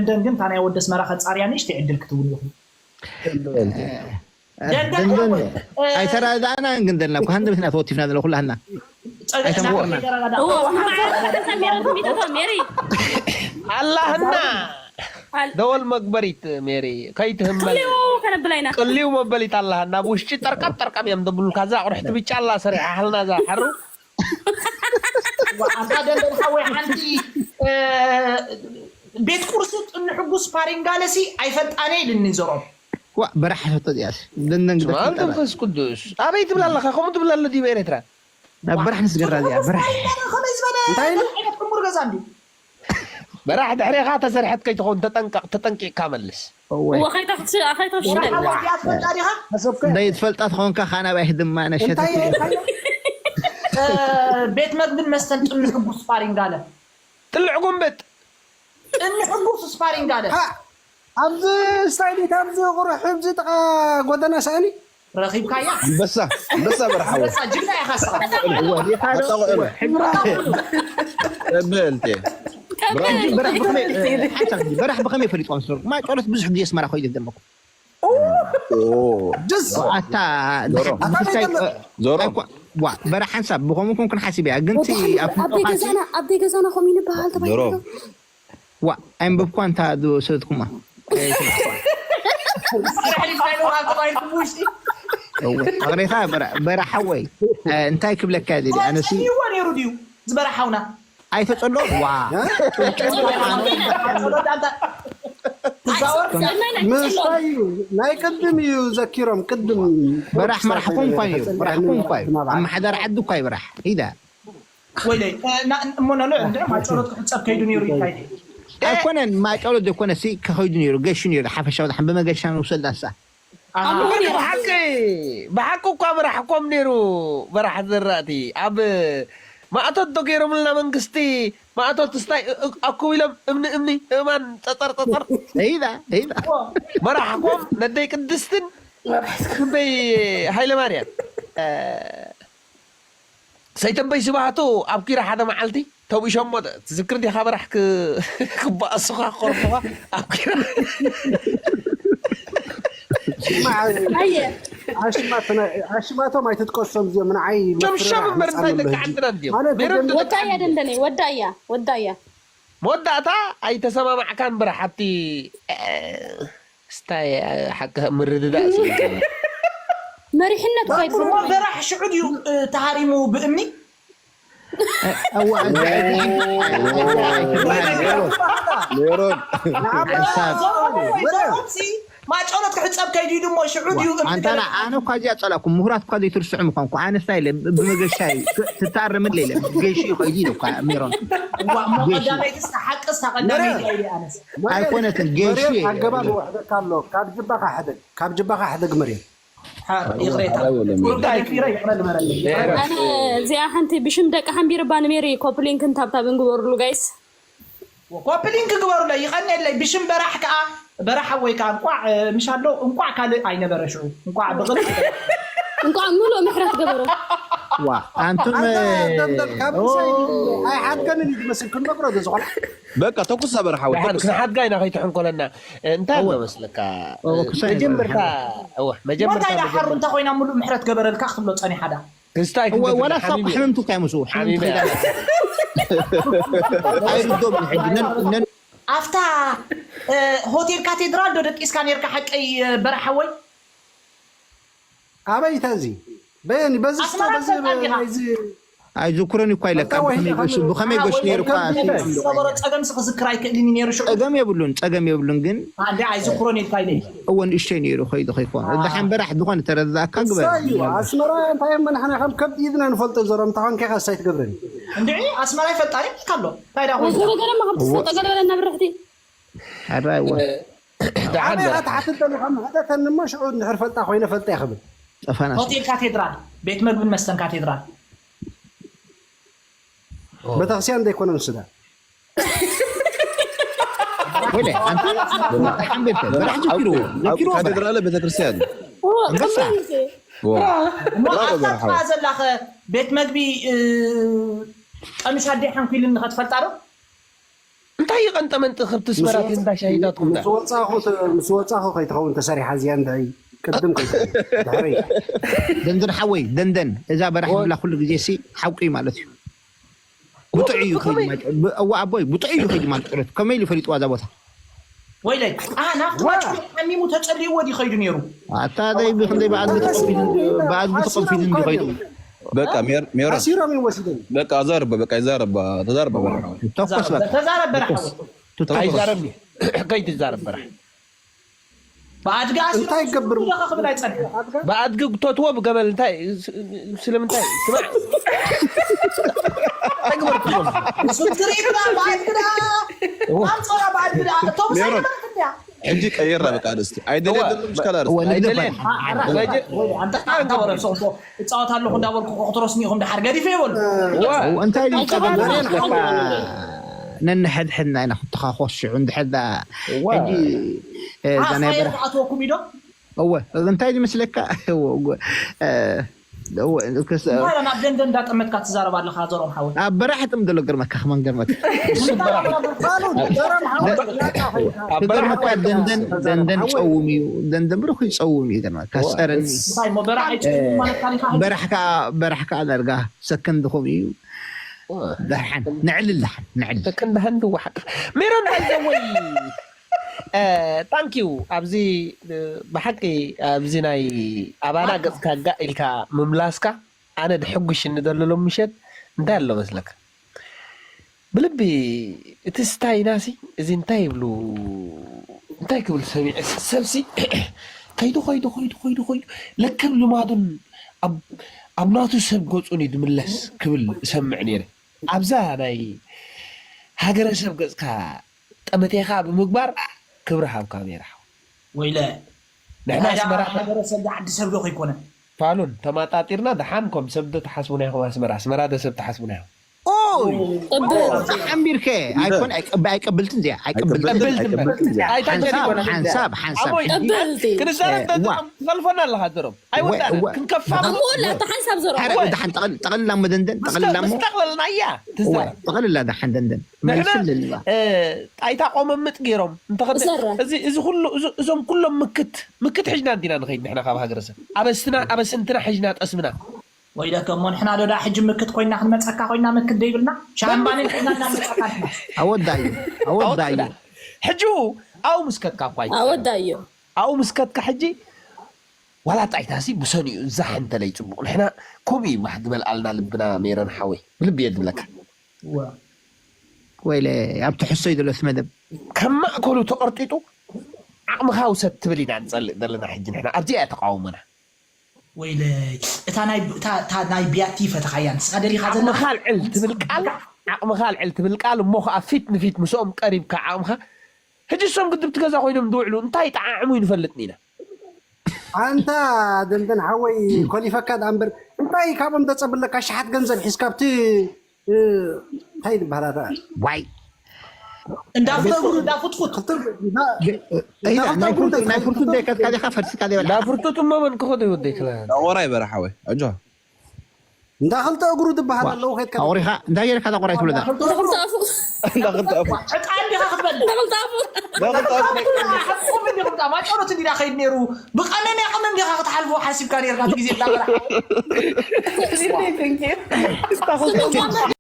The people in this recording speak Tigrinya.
ደንደን ግን እታ ናይ ወዲ ኣስመራ ከጻርያ ንእሽተይ ዕድል ክትህቡ ኢኹም። ደንደን ኣይተራዳእናን ግን ደልና እኮ ሃንደበትና ተወቲፍና ዘለና ኩላህና። ሜሪ ኣላህና ደወል መግበሪት ሜሪ ከይትህመል ቅሊው መበሊት ኣላህና ብውሽጢ ጠርቀም ጠርቀም እዮም ደብሉልካ። እዛ ቁርሕቲ ብጫ ኣላ ሰሪሓ ሃልና እዛ ሓሩ ኣታ ደንደን ሓወይ ሓንቲ ቤት ቁርሲ ጥኒ ሕጉስ ፓሪንጋለሲ ኣይፈልጣነ ኢልኒ ዘሮም። ዋ በራሕ ሰቶ ዚያስ ደንደን ግደፍ ስማል ይጠራ። መንፈስ ቅዱስ ኣበይ ትብላ ኣለኻ? ከምኡ ትብላ ኣሎ ዲብ ኤርትራ ናብ በራሕ ንስገራ እዚኣ በራሕ ፓሪንጋለ ከመይ ዝበለ እንታይ ኢሉ? ዓይነት ዕሙር ገዛ እንዲ በራሕ ድሕሬኻ ተሰርሐት ከይትኸውን ተጠንቀቕ፣ ተጠንቂቕካ መልስ። እወ። እወ፣ ከይተፍሽ-፣ ከይተፍሽለና። ወሓዋይ ዲኣ ትፈልጣ ዲኻ? እንደ ይትፈልጣ ትኾንካ ኻናባይ ድማ ነሸተ እንታይ ኢልካዮ? እ፣ ቤት መግብን መስተን ጥኒ ሕጉስ ስፓሪንግ ኣለ። ጥልዕ ጉንብጥ። ጥኒ ሕጉስ ስፓሪንግ ኣለ። ሃ፣ ኣብዚ ስታይ ቤት ኣብዚ ቁሩሕ ኣብዚ ጥቓ ጎደና ሳእኒ ረኺብካያ? ኣንበሳ ኣንበሳ በርሓ ሓወይ። ኣንበሳ ጅግና ኢኻ ንስኻ። ወዲኻ ዶ? ኣጣቕዑ። ተበልቴ። ብራቮ። በራሕ ብኸመይ ሓንሳብ ግዜ፣ በራሕ ብኸመይ ፈሊጥኩም? ስኖር ማይ ጨሎት ብዙሕ ግዜ ኣስመራ ኮይደ ዘለኹ። ኦ። ጅስ። ኣታ ዞሮ። ኣታ ብክስታይ፣ ናይ እ፣ ዞሮ። ኣይኮ-፣ ዋ፣ በራሕ ሓንሳብ ብኸምኡ ኮንኩን ሓሲበያ። ግን እቲ ወዲ ኣብ ኣቦይ ገዛና ኣቦይ ገዛና ከምኡ ይንበሃል ተባሂሉ ዞሮ። ዶ? ዋ ኣይንበብኳን እታ ዝወሰድኩማ። ኣቕሬታ በራ ሓወይ እንታይ ክብለካ ደሊ ኣነሲ። ዝበራ ሓውና ኣይተፀሎ ዋ ምስታይ እዩ ናይ ቅድም እዩ ዘኪሮም ቅድም በራሕ መራሕ ኮንኳ እዩ በራሕ ኮንኳ እዩ ኣመሓዳሪ ዓዲ እኳ ይበራሕ ኢዳ ወይለይ እሞ ነንዕ እንድዕ ማጨሎት ክሕፀብ ከይዱ ነይሩ ኢልካ ኣይኮነን ማጨሎት ዘይኮነ ሲ ከኸይዱ ነይሩ ገሹ ነይሩ ሓፈሻዊ ዝሓን ብመገሻ ንውሰድ ዳሳ ብሓቂ ብሓቂ እኳ መራሕኮም ነይሩ መራሕ ዘራእቲ ኣብ ማእቶት ዶ ገይሮምልና መንግስቲ ማእቶት ስታይ ኣኩብ ኢሎም እምኒ እምኒ እማን ፀፀር ፀፀር ኢላ ኢላ መራሕኮም ነደይ ቅድስትን ክንደይ ሃይለማርያም ሰይተበይ ስባህቱ ኣብ ኪራ ሓደ መዓልቲ ተብኢሾሞ ትዝክር ዲኻ በራሕ ክበኣሱኻ ክቆርፉኻ ኣብ ኪራ ኣሽማቶም ኣይትጥቀሶም እዚኦም ንዓይ ሸምሸም እምበር እንታይ ደቂ ዓድና እንዲዮም ወዳያ ደንደነ ወዳያ ወዳያ መወዳእታ ኣይተሰማማዕካን በራሕ ኣብቲ ስታይ ሓቂ ምርድዳእ መሪሕነት በራሕ ሽዑ ድዩ ተሃሪሙ ብእምኒ ማጨሎት ክሕፀብ ከይዱ ድሞ ሽዑ ድዩ ኣንታና ኣነ እኳ እዚኣ ፀላእኩም ምሁራት እኳ ዘይትርስዑ ምኳንኩ ኣነሳ ኢለ ብመገሻ እዩ ትታረምለ ኢለ ገሽ እዩ ከይዱ ኢለ እኳ ሜሮን ቀዳመይትስ ሓቅስ ቀዳመይቲ ኣይኮነትን ገሽ ኣገባብ ወሕደካ ኣሎ ካብ ጅባኻ ሕደግ ካብ ጅባኻ ሕደግ መርየም እዚኣ ሓንቲ ብሽም ደቂ ሓንቢርባ ንሜሪ ኮፕሊንክን ታብታብን ግበሩሉ ጋይስ። ኮፕሊንክ ግበሩለይ ይቐንየለይ ብሽም በራሕ ከዓ በራሕ ሓወይ ከዓ እንቋዕ ምሻሎ እንቋዕ ካልእ ኣይነበረ ሽዑ እንቋዕ ብቕል እንቋዕ ሙሉእ ምሕረት ገበሮ። ዋ ኣንቱም ካብ ምሳይ ኣይሓድገንን እዩ ዝመስል ክንነግሮ ዝኾነ በቃ ተኩሳ በርሓዊ ተኩሳ ክንሓድጋ ኢና ከይትሕንኮለና እንታይ ኣሎ መስለካ መጀመርታ መጀመርታ ሓሩ እንተ ኮይና ሙሉእ ምሕረት ገበረልካ ክትብሎ ጸኒሓ ዳ ክስታይ ወላ ሳብ ሕምምቱ እንታይ ምስ ሕምምቱ ኣይርዶም ሕጂ ነን ኣብታ ሆቴል ካቴድራል ዶ ደቂስካ ነርካ ሓቀይ በረሓወይ ኣበይ ተዚ በየኒ በዚ ስታ በዚ በዚ ኣይዝክሮን እኳ ኢለካ ብኸመይ ጎሽ ነይሩ እኳ ዝነበሮ ፀገም ክዝክር ኣይክእልን ነይሩ ሽዑ ፀገም የብሉን ፀገም የብሉን ግን ኣንዲ ኣይዝክሮን ኢልካ ኢለ እወ ንእሽተይ ነይሩ ከይዱ ከይኮነ ደሓን በራሕ ዝኾነ ተረዳእካ ግበር ኣስመራ እንታይ እሞ ንሕና ከም ከብዲ ኢድና ንፈልጦ ዘሮም ተኾንካ ኢኻ ሳይ ትገብረኒ እንድዒ ኣስመራ ይፈልጣ ኢልካ ኣሎ እንታይ ዳ ኮይኑ ገለ ገለ ማክብቲ ዝፈልጦ ገለ ገለ እናብርሕቲ ሕራይ እወ ኣበይ ኢኻ ትሓትት ዘለኻ ምሕተተኒ እሞ ሽዑ እንድሕር ፈልጣ ኮይነ ፈልጠ እየ ክብል ጠፋና ሆቴል ካቴድራል ቤት መግብን መስተን ካቴድራል ቤተክርስትያን ዘይኮነ ንስዳ ወለ ኣንተ ሓምቤተ በራሕ ዘኪሩ ዘኪሩ ካቴድራል ቤተክርስትያን ኣንበሳ እሞ ኣብታ ዘለኸ ቤት መግቢ ቀምሽ ኣደይ ሓንኩ ኢልኒ ከትፈልጣ ዶ እንታይ ይቐንጠመንጢ ክብቲ ስመራ ቴንዳ ሻሂታትኩም ዳ? ምስ ወጻኹ ተ-፣ ምስ ወጻኹ ከይትኸውን ተሰሪሓ እዚኣ እንታይ ቅድም ከይትኸውን ድሕሪ። ደንደን ሓወይ፣ ደንደን፣ እዛ በራሕ ኦ። ዝብላ ኩሉ ግዜ ሲ ሓቂ እዩ ማለት እዩ። ብጥዑይ እዩ ከይዱ ከመይ? ማጭ-፣ ብ-፣ እዋ ኣቦይ፣ ብጥዑይ እዩ ከይዱ ማለት ጥረት። ከመይ ኢሉ ፈሊጥዋ እዛ ቦታ? ወይለይ፣ ኣ፣ ናብቲ ዋ። ማጭ ሓሚሙ ተጸልይዎ ድዩ ከይዱ ነይሩ? ኣታ ደይ ብኽንደይ ብኣድጊ ተቐቢሉ፣ ብኣድጊ ተቐቢሉ እንዲ ከይዱ። በቃ ሜር-፣ ሜሮን። ኣሲሮም እዮም ወሲዶም። በቃ ኣዛርባ፣ በቃ ይዛረባ፣ ተዛረባ በቃ። ተኮስ በቃ። ተዛረብ በራሕ። ተኮስ። ኣይዛረብን እዩ። ከይትዛረብ በራሕ። ብኣድጊ ኣሲሮም እንታይ ይገብር? ወሲዶም ክብል ኣይጸንሕን። ብኣድጊ ተትዎ ብገመል እንታይ፣ ስ-፣ ስለምንታይ? ስማዕ። እንታይ ግበርኩ? እሱ ትርኢት ደኣ ብኣድጊ ደኣ። ኣምጾራ ብኣድጊ ደኣ። እቶም ሜሮን። ሳይመን እንድያ። ሕጂ ቀይርና በቃ ኣርእስቲ። ኣይደልየን እዋ፣ ዘሎ ምሽ ካልእ ኣርእስቲ። እዋ፣ ንግደፍ ኣይደልየን። በል። ኣ፣ ኣ፣ ሕጂ ወይ፣ ኣንታ፣ ኣንታ ወረ፣ ሶ፣ ሶ፣ እጻወት ኣለኹ እንዳበልኩ ክትረስኒ ኢኹም ድሓር ገዲፈ ይበሉ። እዋ። እዋ፣ እንታይ እዩ ጸገም? ጸገም? ነንሕድሕድና ኢና ክትተኻኾስ ሽዑ እንድሕር ደኣ እዋ። ሕጂ፣ እ፣ እዛ ናይ ሓሳየ በረኻ ዝኣተወኩም ኢዶ? እወ፣ እንታይ ዝመስለካ? እወ፣ እወ፣ እ፣ እወ፣ ክስ-፣ እንታይ ናብ ደንደን እንዳጠመትካ ትዛረብ ኣለኻ ዘርኦም ሓወይ? ኣብ በራሕ ጥም ዘሎ ግርመካ፣ ከማን ግርመካ። እሱ በራሕ። ፋሉን፣ ዘርኦም ሓወይ፣ ደ-፣ ላታ ኾይንካ። ኣብ በራሕ ክገርመካ ጥም ደንደን፣ ደንደን ሓወይ። ጸውም እዩ። ደንደን ብሩኽ ይጸውም እዩ፣ ግርመካ። እወ። ጸረኒ። እንታይ እሞ በራሕ ኣይጸውም እ፣ ማለት ታሪኻ? በራሕ ከኣ፣ በራሕ ከኣ ዳርጋ ሰከንድኹም እዩ። እወ። ደሓን፣ ንዕልል ደሓን፣ ንዕልል። ሰከንድ ሃንድ ወሓጥ። ሜሮን፣ by the way፣ እ፣ thank you። ኣብዚ፣ እ፣ ብሓቂ ኣብዚ ናይ ኣባና ገጽካ ጋእ ኢልካ ምምላስካ ኣነ ድሕጉሽኒ ዘሎ ሎም ምሸት እንታይ ኣሎ መስለካ? ብልቢ እቲ ስታይናሲ እዚ እንታይ ይብሉ፣ እንታይ ክብል ሰሚዐ ሰብሲ ከይዱ፣ ከይዱ፣ ከይዱ፣ ከይዱ፣ ከይዱ ለከም ልማዱን ኣብ፣ ኣብ ናቱ ሰብ ገጹን እዩ ድምለስ ክብል እሰምዕ ነይረ። ኣብዛ ናይ ሃገረሰብ ገጽካ ጠመቴኻ ብምግባር ክብሪ ሃብ ካሜራ። ወይለ፣ ንሕና ናይ ኣስመራ ሃገረ ሰብ ዓዲ ሰብ ዶ ከይኮነ? ፋሉን ተማጣጢርና ደሓን ከም ሰብ ዶ ትሓስቡና ኢኹም ኣስመራ? ኣስመራ ዶ ሰብ ትሓስቡና ኢኹም? ኦይ! ቅብል። ሓምቢርከ፣ ኣይኮን፣ ኣይቀብ-፣ ኣይቀብልትን እዚኣ፣ ኣይቀብልትን። ቅብልቲ፣ ቅብልቲ። ኣይቀብልቲ እዚኣ። ኣይታ ሓንሳብ፣ ጀሪኮ። ሓንሳብ፣ ሓንሳብ። ኣቦይ፣ ቅብልቲ። ክንዛረብ ዋ። ተዘም-፣ ትኸልፈና ኣለኻ ዘሮም። ኣይወዳእን። እወ፣ እወ። ክንከፋ እሞ ወላ እታ ሓንሳብ ዘሮ። ሓረ፣ እወ። ደሓን ጠቕል-፣ ጠቕልላ እሞ ደንደን፣ እወ፣ ጠቕልላ እሞ። ምስ ጠቕለልና እያ። እወ፣ ትዛረብ። ጠቕልላ ደሓን ደንደን። ንሕና፣ መልስልኒ እባ። እ፣ ጣይታ ቆመምጥ ገይሮም። እንተኸደ፣ ዘረ። እዚ፣ እዚ ኩሉ፣ እዚ፣ እዞም ኩሎም ምክት፣ ምክት ሒዝና እንዲና ንኸይድ ንሕና ካብ ሃገረሰብ። ኣበስትና፣ ኣበስንትና ሒዝና ጠስምና። ወይለከ እሞ ንሕና ዶ ደኣ ሕጂ ምክት ኮይና ክንመጸካ ኮይና ምክት ደይብልና? ሻምባኔ ኮይና እናመጸካ ንሕና። ኣወዳዩ፣ ኣወዳዩ። ኣወዳዩ። ሕጂ ኣብኡ ምስ ከድካ እኳ እዩ። ኣወዳዩ። ኣብኡ ምስ ከድካ ሕጂ ዋላ ጣይታሲ ብሰኒኡ እዛ ሕንተለይ ጽቡቕ። ንሕና ከምኡ እዩ ባህ ዝበልኣልና ልብና ሜሮን ሓወይ። ብልቢ እየ ዝብለካ። እወ። ወይለ፣ ኣብ ትሕሶ እዩ ዘሎ እቲ መደብ። ከም ማእከሉ ተቐርጢጡ ዓቕምኻ ውሰድ ትብል ኢና ንጸልእ ዘለና ሕጂ ንሕና። ኣብዚኣ እያ ተቃውሞና። ወይለይ፣ እታ ናይ፣ እታ፣ እታ ናይ ቢያቲ ፈተኻያ፣ ንስኻ ደሊኻ ዘለኻ? ዓቕምኻ ኣልዕል ትብል ቃል፣ ዓቕምኻ ኣልዕል ትብል ቃል፣ እሞ ኸኣ ፊት ንፊት ምስኦም ቀሪብካ ዓቕምኻ፣ ሕጂ እሶም ግድብቲ ገዛ ኮይኖም ዝውዕሉ እንታይ ጠዓዕሙ ይንፈልጥኒ ኢና። ኣንታ ደንደን ሓወይ፣ ኮሊፈካ ደኣ እምበር፣ እንታይ ካብኦም ተጸብለካ? ሸሓት ገንዘብ ሒዝካ ኣብቲ እ፣ እንታይ ዝበሃል ኣታ? ዋይ። እንዳ ፍትኩት፣ እንዳ ፍትኩት። ክልተ፣ እንዳ፣ እ፣ እ፣ እንዳ ኢዳ፣ ክልተ ናይ እግሩ ፍርቱ-፣ ናይ ተትከይድ ፍርቱ ክልተ ዘይከድካ ዲኻ ፈርሲካ ዘይበልዓ? እንዳ ፍርቱት እሞ መን ክኸዶ ይወደይ ክላ? እንዳ ወራይ በረሓ ወይ፣ ኣጆ። እንዳ ክልተ እግሩ ዝበሃል ዋ፣ ኣለዎ፣ ከይድካ ኣቑሪኻ፣ እንታይ ጌርካ እዛ ቆራይ ትብሎ እዛ? እንዳ ክልተ እግሩ። እንዳ ክልተ ኣፉ። ዕጣን ዲኻ ክትበልዕ? እንዳ ክልተ ኣፉ። እንዳ ክልተ ኣፉ። ሓቁ ምን ይኹን፣ ማጨሎት እንዲዳ ከይድ ነይሩ። ብቐመም ያቐመም ዲኻ ክትሓልፎ ሓሲብካ ነይርካ፣ እቲ ግዜ እንዳበላሕ። Thank you።